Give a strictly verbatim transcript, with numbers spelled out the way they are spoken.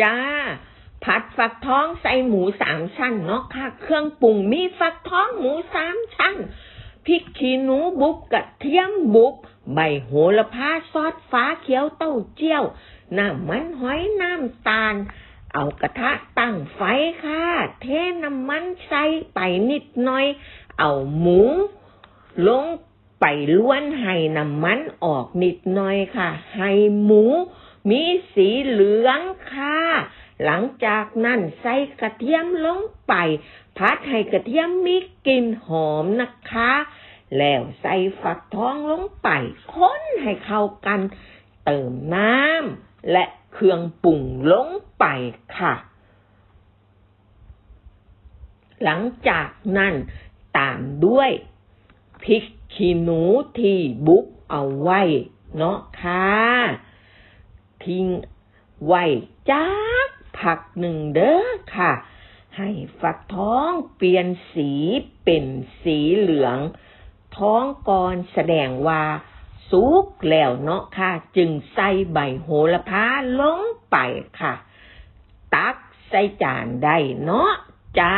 จ้า ผัดฟักทองใส่หมูสามชั้นเนาะค่ะ เครื่องปรุงมีฟักทอง หมูสามชั้น พริกขี้หนูบุบ กระเทียมบุบ ใบโหระพา ซอสฟ้าเขียว เต้าเจี้ยว น้ำมันหอย น้ำตาล เอากระทะตั้งไฟค่ะ เทน้ำมันใส่ไปนิดหน่อย เอาหมูลงไปลวนให้น้ำมันออกนิดหน่อยค่ะ ให้หมูมีสีเหลืองค่ะ หลังจากนั้นใส่กระเทียมลงไป ผัดให้กระเทียมมีกลิ่นหอมนะคะ แล้วใส่ฟักทองลงไป คนให้เข้ากัน เติมน้ำและเครื่องปรุงลงไปค่ะ หลังจากนั้นตามด้วยพริกขี้หนูที่บุบเอาไว้เนาะค่ะ ทิ้งไว้จักพักหนึ่งเด้อค่ะ ให้ฟักทองเปลี่ยนสีเป็นสีเหลืองทองก่อน แสดงว่าสุกแล้วเนาะค่ะ จึงใส่ใบโหระพาลงไปค่ะ ตักใส่จานได้เนาะจ้า